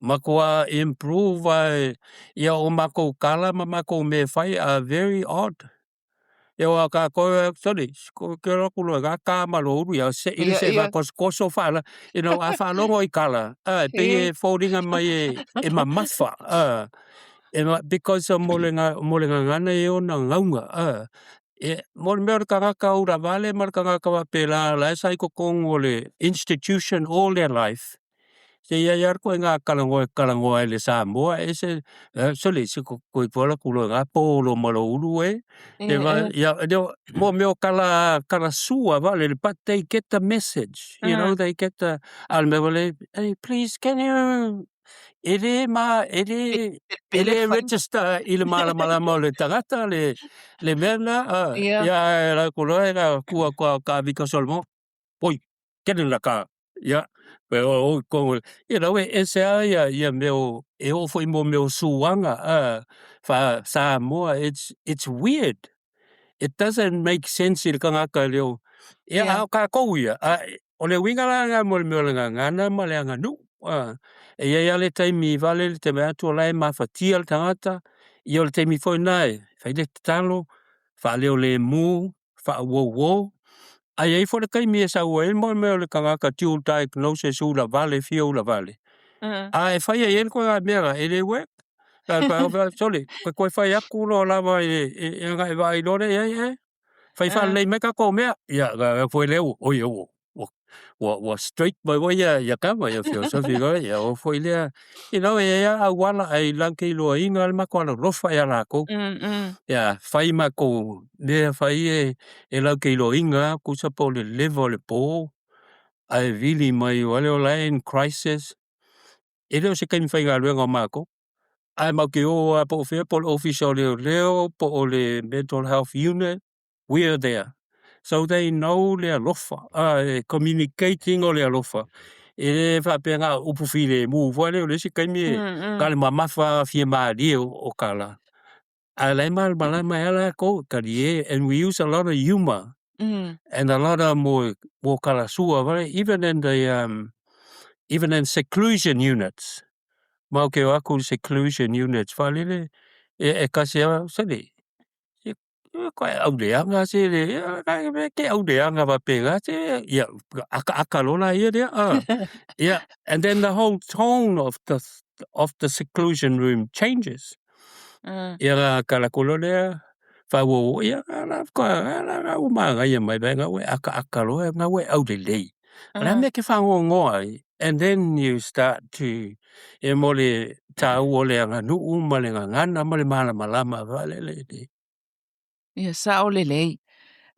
Matua improve lava ia o matou tala ma matou mea e fai are very odd. Ia aua o tatou sole, ou te alu atu loa i ta ma lou ulu ia sei le se'e faatosotoso faala you know a faalogo i tala e pei e foliga mai e mamafa e because mo le mo le gagana e ona gauga e mo le mea o le tagata ulavale ma le tagata faapela la e sa i totonu o le institution all their life. Se i ai lava le ituaiga talanoa e talanoa ai i le Samoa e ese, sole, se toe alu atu loa i ina polo ma lou ulu e. Ia, mo mea o tala, tala sua vaalele, but they get the message, you know, they get the, a o le mea foi lea, hey, please, can you, e le ma, e le, e le register i le malamalama o le tagata le, le mea lena, ia, ae alu atu loa e tu atu lava o Kavika Solomon, Oi, get in the car. Ia, pe o o you know, e ese lava ia, ia mea o, e oo foi mo mea o suaga, faa Samoa, it's weird. It doesn't make sense i le tagata e le o, ia, a o tatou ia, a, o le uiga la lena mo le mea o le gagana ma le aganuu, e i ai lava le taimi vale le te vaai atu o la e mafatia le tagata, ia o le taimi foi lena e fai le tatalo, faaleolemu, faauouo, ae i ai foi le taimi e sau ai mo mea o le tagata dual diagnosis ulavale fia ulavale, a e fai ai le ituaiga mea la, e le work. Sole, toe toe fai atu loa lava e e ona e vaai loa lea i ai, e fai faalelei mai tatou mea. Ia, ona foi lea ua, oi ua ua ua straight mai foi ia ia tama ia feosofi loa ia o foi lea you know e i ai lava auala ae latou te iloaina le matou alolofa ia latou. Ia fai matou mea fai e e latou te iloaina tusa po o le level o le po ae vili mai o la e in crisis. E le o se taimi faigaluega o matou ae matou te o lava po o fea po o le Ofisa o Leoleo po o le Mental Health Unit we are there. So they know le alofa, e communicating o le alofa. E le faapea na o upu filemu foi lea o le isi taimi e na o le mamafa fia malie o tala. Ae la e malamalama ai lava latou, talie, and we use a lot of humour and a lot of mo, mo kalasua fale, even in the even in seclusion units. Ma o ke o atu i seclusion units faalele, e, e kasi lava, sole, Koe auleaga se le ke auleaga faapena se ia akaaka loa laia lea ia and then the whole tone of the of the seclusion room changes. Ia la kala kolo lea faauouo ia la la la ua manaia mai vaega ua e akaaka loa na ua e aulelei. O le a mea e te fagogoa ai and then you start to e mo le taua o le aganuu ma le gagana ma le malamalama faalele. Ia sao lelei.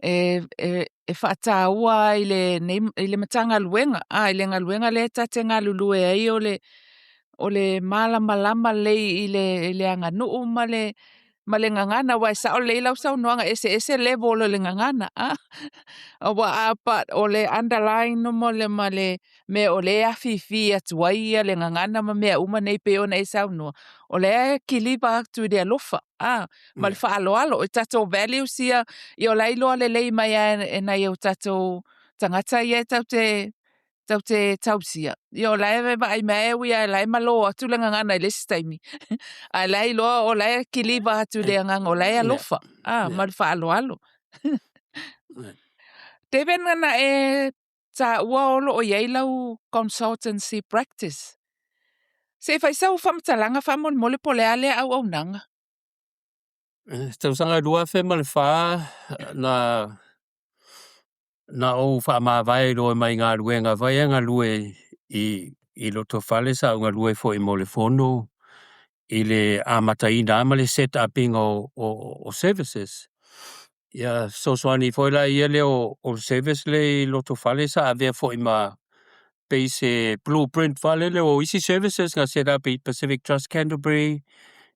E, e, e faataua ai le, nei, i le Matagaluega, a, i le galuega lea ta te galulue ai o le, o le malamalama lelei i le, i le aganuu ma le, ma le gagana, aua e sao lelei lau saunoaga, e eseese level o le gagana, a. Aua a, but o le underline mo le, ma le mea o lea e afifi atu ai ia le gagana ma mea uma nei pei ona e saunoa, o lea e kiliva atu i le alofa, a, ma le faaaloalo. O tatou values ia, ia o la e iloa lelei mai lava e nai o tatou tagata ia e tatou te tatou te tausia. Ia o la e vaai mai e ui lava la e malo atu le gagana i le isi taimi. Ae la e iloa o la e kiliva atu i le agaga o la e alofa, a, ma le faaaloalo. Devin, na e taua o lo o i ai lau consultancy practice. Se i fai sau faamatalaga faamolemole po o le a lea auaunaga. Tausaga 2004 na na ou faamavae loa mai galuega fai e galue i i Lotofaga sa ou galue foi mo le fono i le amataina lava ma le set up ina o, o, o services. Ia fesoasoani foi la ia lea o, o service lea i Lotofaga sa avea foi ma pei se blueprint faalele o isi services na set up i Pacific Trust Canterbury,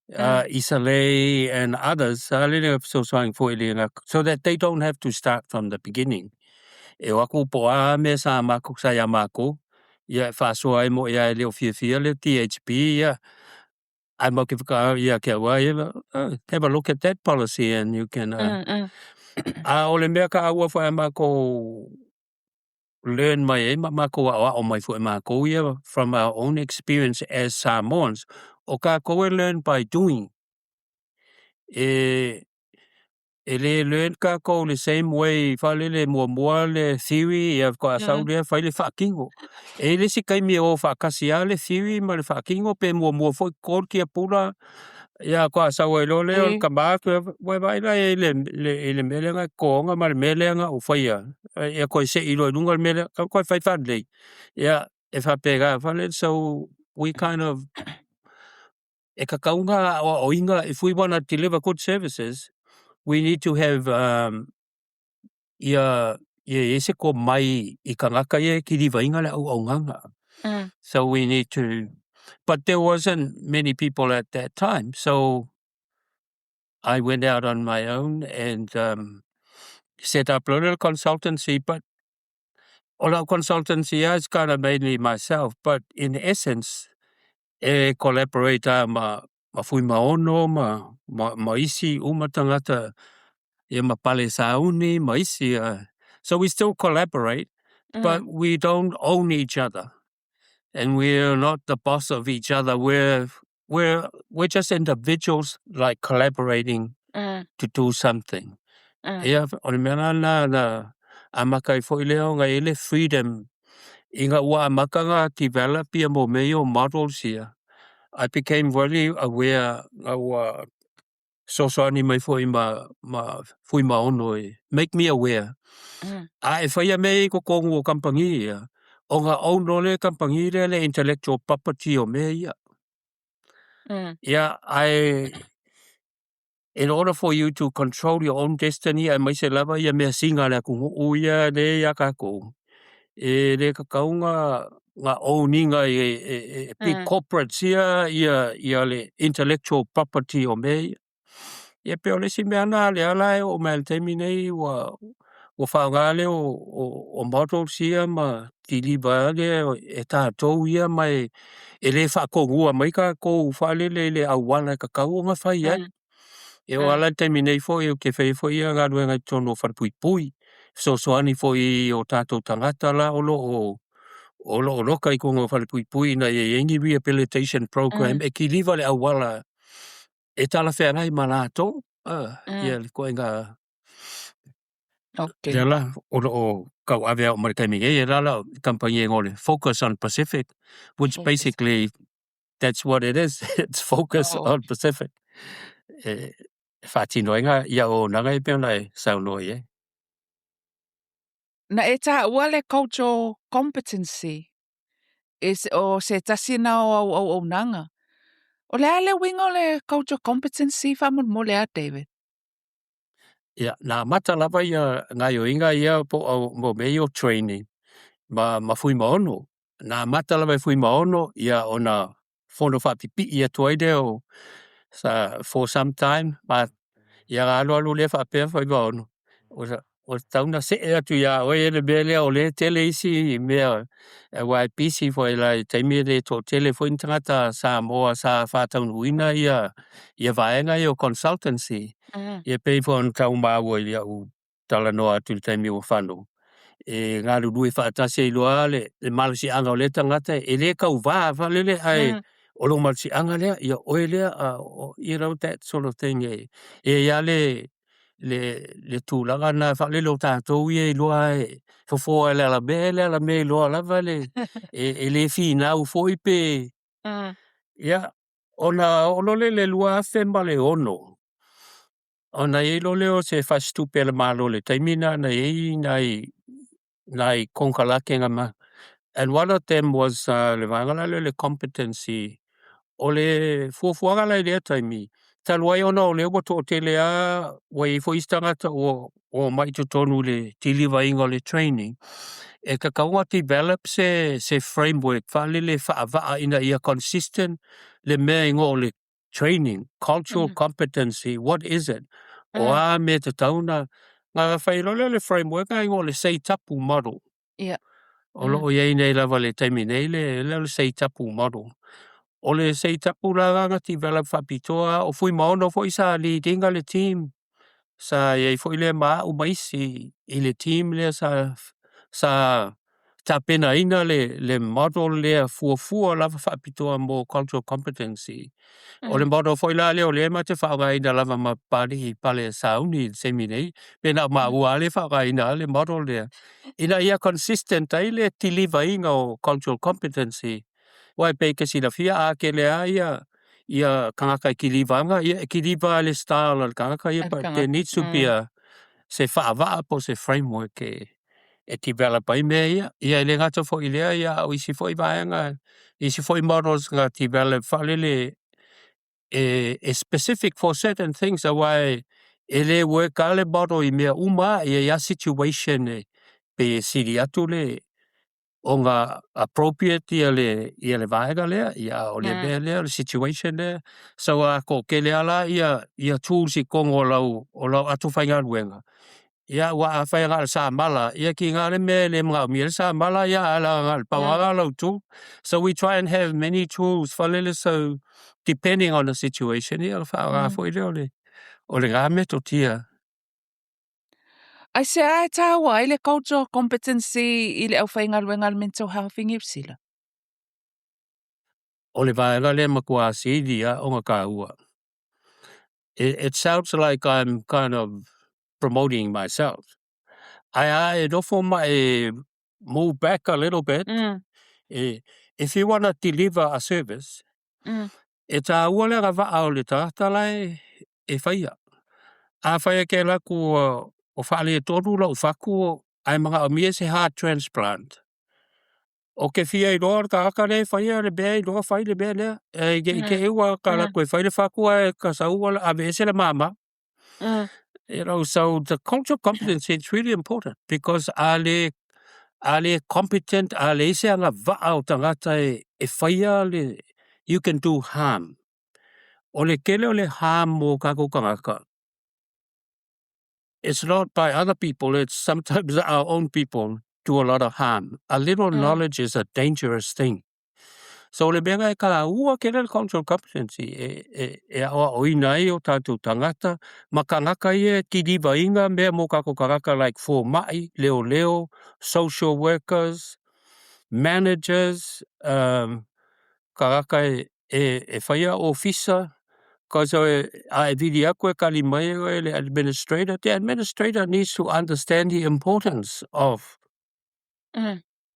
Isalei and others sa lele na fesoasoani foi i le so that they don't have to start from the beginning. E o atu po o a mea sa makou sa iā makou, Ia e faasoa ai mo ia e le o fiafia le THB, ia, ae matou te whakaaro ia te au ia, oh, have a look at that policy and you can A o le mea taua foi a matou learn mai ai ma matou aoao mai foi matou ia from our own experience as Samoans, o tatou e learn by doing. E le learn tatou le same way faalele muamua le theory, ia faatoa sau lea fai le faatino. E i ai le isi taimi e o faatasi lava le theory ma le faatino pe muamua foi toto le tiapula, ia faatoa sau ai loa lea o le tama ua e vaai la i ai i le mea lea na e totoina ma le mea lea na ou faia, ia toe sei loa i luga le mea lea, tatau ona toe fai faalelei. Ia, e faapena foi lele, so we kind of e tatau ona aoaoina if we want to deliver good services, we need to have ia ia i ai se tomai i tagata ia e kilivaina le auaunaga. So we need to, but there wasn't many people at that time, so I went out on my own and set up a little consultancy, but o lau consultancy is kind of mainly myself, but in essence, e collaborate lava ma Fuimaono ma isi uma tagata, ia ma Pale Sauni ma isi. So we still collaborate, but we don't own each other. And we're not the boss of each other. We're just individuals like collaborating to do something. Ia, o le mea la na na amata ai foi lea ona e i ai le freedom ina ua amata ona develop ia mo mea ia o models ia. I became very aware na ua fesoasoani mai foi ma Fuimaono e make me aware. A e faia mea ia i totonu o kamupani ia, ona own loa lea e kamupani lea le intellectual property o mea ia. Ia, ae in order for you to control your own destiny aemaise lava ia measina a le atunuu ia lea ia tatou, e le tatau ona own ina e big corporates ia le intellectual property o mea ia. Ia pei o le isi mea lena lea la e oo mai i le taimi nei ua faaaoga lea o models ia ma kiliva lea e tatou ia ma e le faatonua mai tatou faalele i le auala e tatau ona fai ai. E oo lava la i le taimi nei foi ou te faia foi ia galuega i totonu o falepuipui, fesoasoani foi i o tatou tagata la o lo o loka i totonu o falepuipui ina ia i ai ni rehabilitation program e kiliva le auala e talafeagai ma latou ia le ituaiga lea la o lo o tauave au ma le taimi nei e la la kamupani e igoa o le Focus on Pacific, which Focus. basically that's what it is. It's focus on Pacific. E faatino ai ia auaunaga e pei ona e saunoa i ai. Na e taua le cultural competency e se, o se tasi na o au auaunaga. O le a le uiga o le cultural competency faamolemole a David? Ia, na amata lava ia gaoioiga ia po o mo mea ia o training ma Fuimaono. Na amata lava e Fuimaono ia ona fono faapipii atu ai lea o sa, for some time ma ia na alu alu lea faapea Fuimaono. Ua tatau ona see atu ia oe le mea lea o lea e tele isi mea aua e busy foi la i taimi e le toatele foi ni tagata Samoa sa faataunuuina ia vaega ia o consultancy. Ia pei foi ona tau maua i au talanoa atu i le taimi ua fano. E galulue faatasi ai loa le malosiaga o lea tagata e le tauvā faalele ae o lou malosiaga lea, ia oe lea, you know that sort of thing e ia le tulaga na faalele o tatou ia iloa e fofo e le alamea le alamea iloa lava le e le finau foi pe ia ona oo loa lea i le 2006 ona i ai loa lea o se fasitupe a le Malo i le taimi lena na i ai nai konekarate na ma and one of them was le vaega la lea o le competency. O le fuafuaga la i lea taimi talu ai ona o lea ua toatele lava ua i ai foi isi tagata ua omai i totonu i le deliver ina o le training e tatau ona develop se framework faalele faavaa ina ia consistent le mea igoa o le training cultural competency, what is it, o a mea tatau na fai loa lea o le framework na igoa o le Seitapu model. O loo i ai nei lava i le taimi nei le lea o le Seitapu model. O le Seitapu la na develop faapitoa, o Fuimaono foi sa lead ina le team. Sa i ai foi lea ma au ma isi i le team lea sa tapenaina le model lea fuafua lava faapitoa mo cultural competency. O le model foi la lea o lea matou te faaaogaina lava ma Papalii i pale sauni i le taimi nei, pe na o maua lava le faaaogaina le model lea, ina ia consistent ai le deliver ina o cultural competency. Aua e pei e te silafia, a tele lava ia tagata e kiliva ana, ia e kiliva lava i le style a le tagata ia, but there needs to be a se faavaa po o se framework e develop ai mea ia. Ia e le gata foi i lea, ia a o isi foi vaega, isi foi models na develop faalele e specific for certain things, aua e le work lava le model i mea uma lava, e i ai lava situation e pei e sili atu le ona appropriate ia le vaega lea, ia a o le mea lea, o le situation lea. So a toatele lava la ia tools i totonu o lau ato faigaluega, ia aua afai na o le samala, ia tiga le mea e le manaomia le samala, ia ae na o le pau lava lena o lau tool. So we try and have many tools faalele, so depending on the situation, ia ona faaaoga foi lea o lena metotia. Aisea e taua ai le cultural competency i le aufaigaluega a le Mental Health i Niu Sila? O le vaega lea matua sili lava ona taua. It sounds like I'm kind of promoting myself. Ae a e nofo ma e move back a little bit, if you want to deliver a service, e taua le agavaa o le tagata la e faia. Afai e te alu atu o faaletonu lau fatu ae manaomia se heart transplant, O te fia iloa o le tagata lea e faia le mea e iloa fai le mea lea. E ne i te i ua ta alu atu e fai le fatu ae ta sau ua aveese le mama. So the cultural competency is really important because a le competent, a leai se agavaa o tagata e faia le, you can do harm. O le tele o le harm mo tatou tagata, it's not by other people, it's sometimes our own people do a lot of harm. A little knowledge is a dangerous thing. So le mea lena e taua tele le cultural competency e aoaoina ai o tatou tagata ma tagata ia e kilivaina mea mo tatou tagata like fomai, leoleo, social workers, managers, tagata e faia ofisa, cause a e vili atu e tali mai oe le administrator, the administrator needs to understand the importance of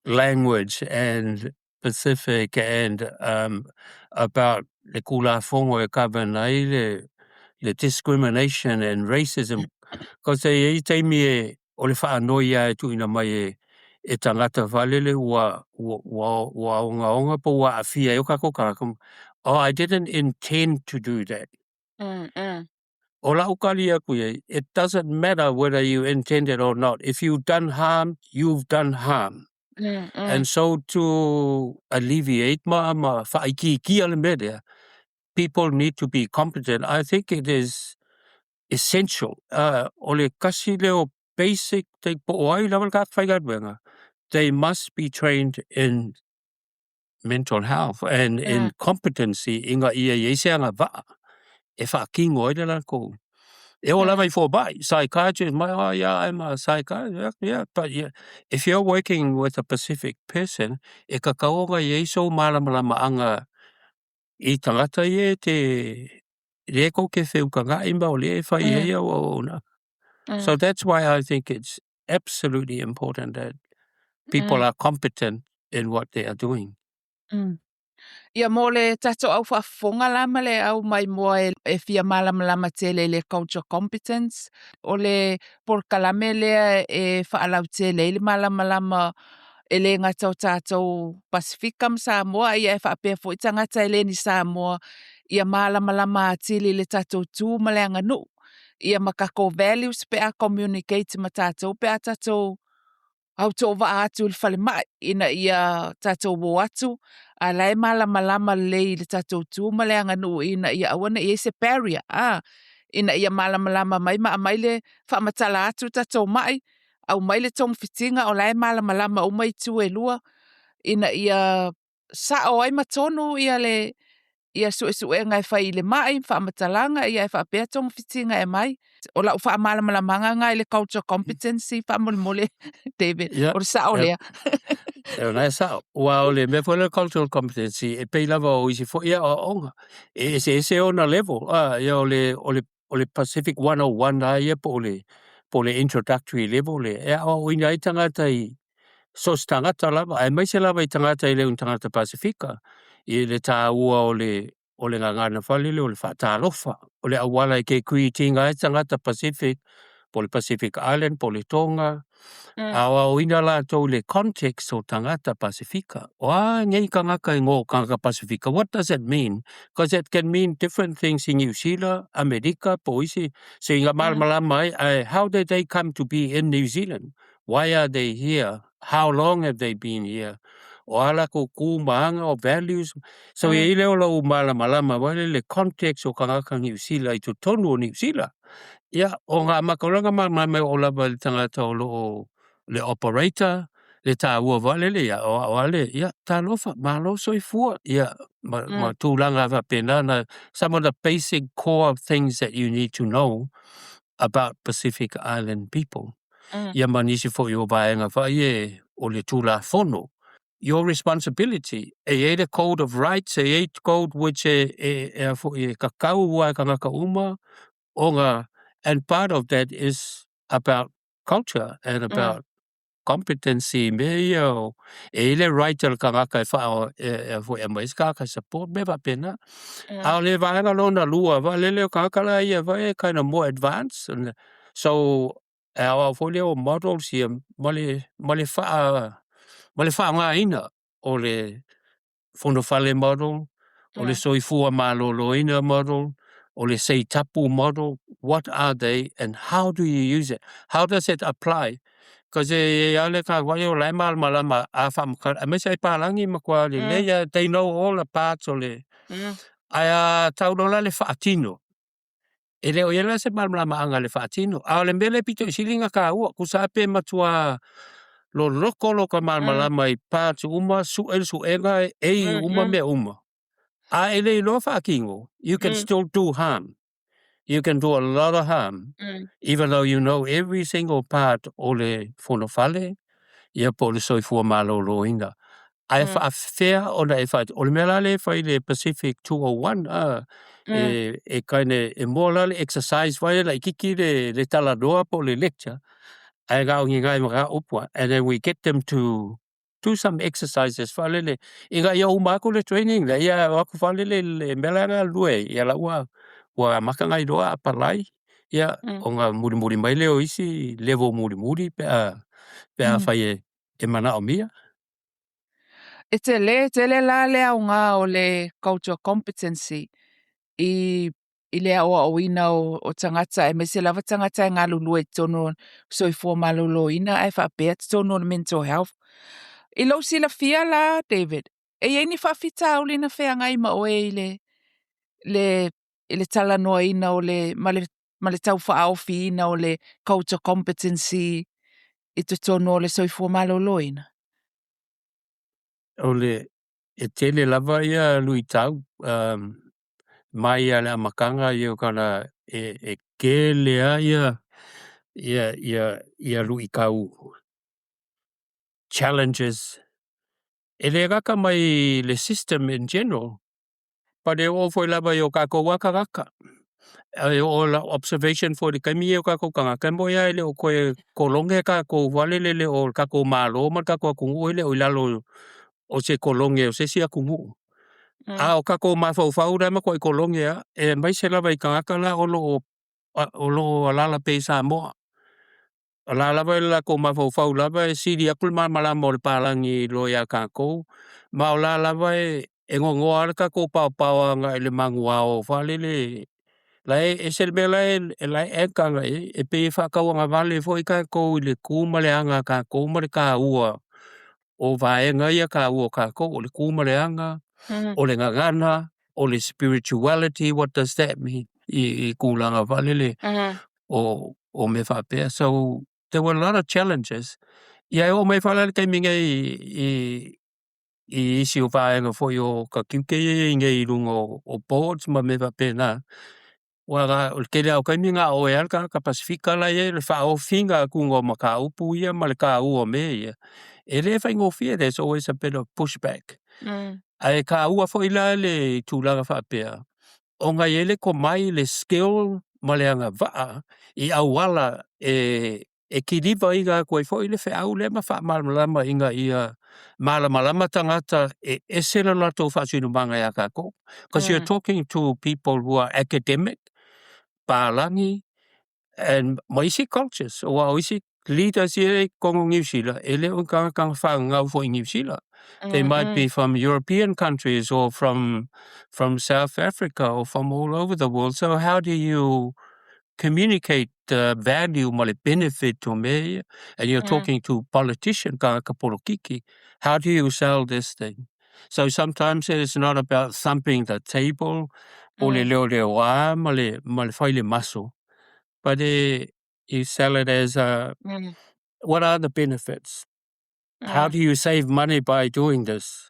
language and Pacific and about le Tulafono e govern ai le discrimination and racism. Cause e i ai taimi e o le faanoi lava e tuuina mai e tagata faalele ua ogaoga po ua aafia ai o tatou tagata. "Oh, I didn't intend to do that." O lau tali atu i ai, it doesn't matter whether you intended or not. If you've done harm, you've done harm. And so to alleviate ma faaitiitia le mea lea, people need to be competent. I think it is essential. O le tasi lea o basic thing po o ai lava le tagata faigaluega, they must be trained in mental health and in competency ina ia i ai se agavaa e faatino ai le latou. E oo lava i fomai, psychiatrist mai, "Oh yeah, I'm a psychiatrist." Yeah, but yeah, if you're working with a Pacific person, e tatau ona i ai sou malamalamaaga i tagata ia e te lea tou te feutaga'i ma o lea e fai ai au auaunaga. So that's why I think it's absolutely important that people are competent in what they are doing. Ia mo le tatou au faafofoga la ma le au maimoa e fia malamalama tele i le culture competence, o le polokalame lea e faalautele ai le malamalama e le gata o tatou Pasifika ma Samoa, ia e faapea foi tagata e le ni Samoa ia malamalama atili i le tatou tu ma le aganuu, ia ma tatou values pe a communicate ma tatou pe a tatou autovaa atu i le falemai ina ia tatou o atu a la e malamalama lelei i le tatou tu ma le aganuu ina ia aua ne i ai se barrier ina ia malamalama mai ma aumai le faamatala atu tatou mai. Aumai le togafitiga o la e malamalama uma itu e lua ina ia sa'o ai ma tonu ia le ia su'esu'ega e fai i le ma'i ma faamatalaga ia e faapea togafitiga e aumai. O la'u faamalamalamaga lena i le culture competency faamolemole David, o le sa'o lea. O lena e sa'o. Aua o le mea foi lea o le cultural competency e pei lava o isi foi aoaoga, e eseese ona level, a, ia o le o le o le Pacific 101 lava ia po o le po o le introductory level lea e aoaoina ai tagata i so o se tagata lava, aemaise lava i tagata e le o ni tagata Pasefika, i le taua o le o le gagana foi lele o le faatalofa, o le auala e te greet ina ai tagata Pacific, po o le Pacific Island, po o le Tonga, aoaoina latou i le context o tagata Pasefika. O a nei tagata igoa o tagata Pasefika? What does it mean? Because it can mean different things i Niu Sila, Amerika, po o isi, so ina malamalama ai, ae how did they come to be in New Zealand? Why are they here? How long have they been here? O a latou tu ma aga o values? So e i ai lea o lou malamalama foi lele context o tagata Niu Sila i totonu o Niu Sila. Ia, o amata loa ona malamalama e oo lava i le tagata o lo o le operator, le taua foi lele, ia, o a le, ia, talofa, malo soifua, ia, ma tulaga faapena na, some of the basic core things that you need to know about Pacific Island people. Ia ma nisi foi o vaega foi e o le Tulafono. Your responsibility, e i ai le code of rights, e i ai code which e, e, e a foi e tatau lava e tagata uma ona, and part of that is about culture and about competency mea ia o, e i ai le right a le tagata e faa, e, e foi e aumai se tagata e support, mea faapena. A o le vaega lona lua foi lele o tagata la ia foi e kind of more advanced, so e aoao foi lea o models ia ma le ma le faa ma le faaaogaina o le Fonofale model, o le Soifua Maloloina model, o le Seitapu model, what are they and how do you use it? How does it apply? Because e i ai lava le tagata foi o la e malamalama a faamatala, aemaise ai palagi matua lelei lava, they know all the parts o le, ae a tau loa la le faatino, E le o i ai la se malamalamaaga i le faatino, a o le mea lea e pito i sili ona taua, tusa lava pe matua loloko lota malamalama i parts uma, sue le suega, ei uma mea uma, a e le iloa faatino, you can still do harm. You can do a lot of harm, even though you know every single part o le fonofale, ia po o le soifua maloloina. Ae faafefea ona e faatino? O le mea la lea e fai i le Pacific 201, a, e, e kind of, e more la le exercise foi lea laitiiti le, le talanoa po o le lecture, ae na o ni nai mataupu lava, and then we get them to do some exercises foi lele, ina ia uma atu le training lea, ia o atu foi lele i le mea la e galulue ai, ia la ua, ua amata ona iloa apalai, ia, ona mulimuli mai lea o isi level mulimuli pe a, pe afai e, e manaomia. E tele tele la le aoga o le cultural competency i i le aoaoina o, o tagata aemaise lava tagata e galulue i totonu o le soifua maloloina ae faapea totonu o le mental health. I lou silafia la David, e i ai ni faafitauli na feagai ma oe i le le i le talanoaina o le ma le ma le taufaaofiina o le culture competency i totonu o le soifua maloloina? O le, e tele lava ia luitau, um, mai lava i le amataga ia kana e, e tele lava ia, ia, ia, ia luitau challenges. E le gata mai le system in general, But e oo foi lava i o tatou lava tagata. E oo lau observation foi i le taimi lenei o tatou tagata, e moni lava e le o toe kolone tatou foi lele le o le tatou Malo ma le tatou atunuu e le o i lalo o se kolone o se isi atunuu. A o tatou mafaufau la e matuai kolone lava, aemaise lava i tagata la o lo o o lo o alaala pea i Samoa. O la lava i le latou mafaufau lava e sili atu le malamalama o le palagi i lo ia tatou, ma o la lava e e nonoa lava le tatou paopao agai i le manuao faalele la e ese le mea la e la e anchor agai i ai, e pei e faatauagavale foi tatou i le tu ma le aga a tatou ma le taua o vaega ia taua o tatou, o le tu ma le aga, o le gagana, o le spirituality, what does that mean? I, i tulaga faalele o, o mea faapea. So, There were a lot of challenges. Ia e oo mai foi la i le taimi nei i i isi o vaega foi o ka tiute ia e i ai nei i luga o, o boards ma mea faapena. Ua na, o le tele lava o taimi na o oe lava le tagata Pasefika la e i ai le faaofiga atuga o mataupu ia ma le taua o mea ia. E le faigofie, there's always a bit of push back. Ae taua foi la le tulaga faapea, ona e i ai le tomai, le skill ma le agavaa i auala e e kilivaina atu ai foi le feau lea ma faamalamalama ina ia malamalama tagata e ese le latou faasinomaga ia tatou. Because you're talking to people who are academic, palagi, and ma isi cultures, aua o isi leaders ia i totonu o Niu Sila, e le o ni tagata na fanau foi i Niu Sila. They might be from European countries or from South Africa or from all over the world. So how do you communicate the value ma le benefit o mea ia? And you're talking to politician, tagata polokiki. How do you sell this thing? So sometimes it's not about thumping the table po o le leoleoā ma le ma le fai le maso, but you sell it as a what are the benefits? How do you save money by doing this?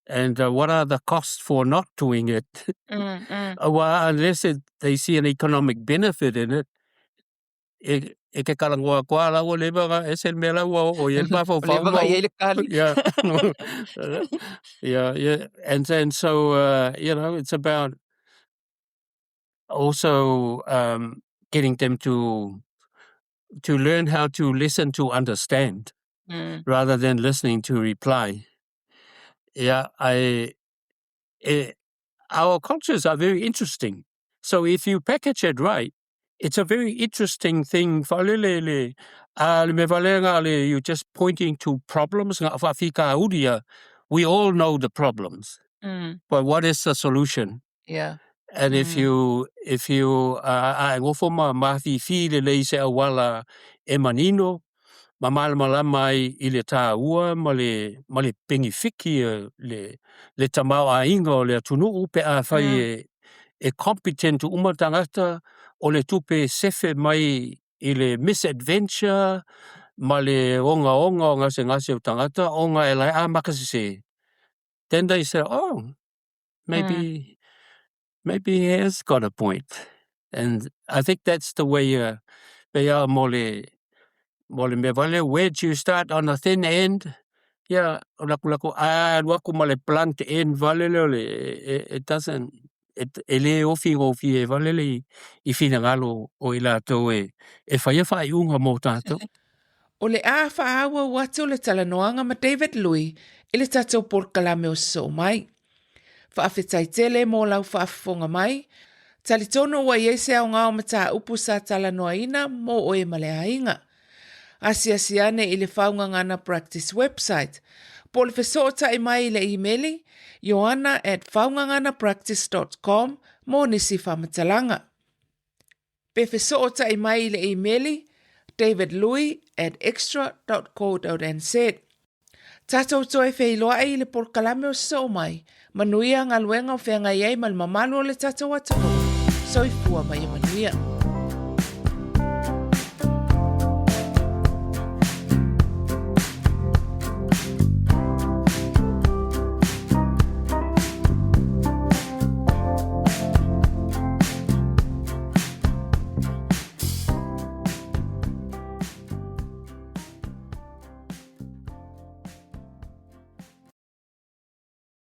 And what are the costs for not doing it? Aua unless they see an economic benefit in it, e ke talanoa atu lava la ua leva ona ese le mea la ua oo i ai le mafaufau. Ua leva ona i ai le kali. Yeah. Yeah. And then so, it's about also getting them to learn how to listen to understand rather than listening to reply. Yeah, our cultures are very interesting. So if you package it right, it's a very interesting thing. Faalele le a le mea valea le you just pointing to problems nga faafitauli ia. We all know the problems. But what is the solution? And if you a e nofo ma mafifi lelei i se auala e manino, ma malamalama ai i le taua ma le ma le penefiti le le tamaoaiga o le atunuu pe afai e e competent uma tagata o le tupe e sefe mai i le misadventure ma le ogaoga o gasegase o tagata ona e lae amata sese. Then they say, oh, maybe he has got a point. And I think that's the way pei a mo le mo le mea vale, where do you start on the thin end? Yeah, o laku laku a alu atu ma le blunt end vale lea o le it doesn't it, e le ofi gofie vale le i finagalo o i latou e e faia faaiuga mo tatou. O le a faaauau atu le talanoaga ma David Lui i le tatou polokalame o sosoo mai. Faafetai tele mo lau faafofoga mai. Talitonu ua i ai se aoga o mataupu sa talanoaina mo oe ma le aiga. Asiasi ane i le Faugagana Practice website po o le fesootai mai i le imeli ioana at faugaganapractice dot com mo nisi faamatalaga. Pe fesootai mai i le imeli davidlui at xtra dot co dot nz. Tatou toe feiloai i le polokalame o sosoo mai, manuia galuega o feagai ai ma le mamalu o le tatou atunuu. Soifua ma ia manuia.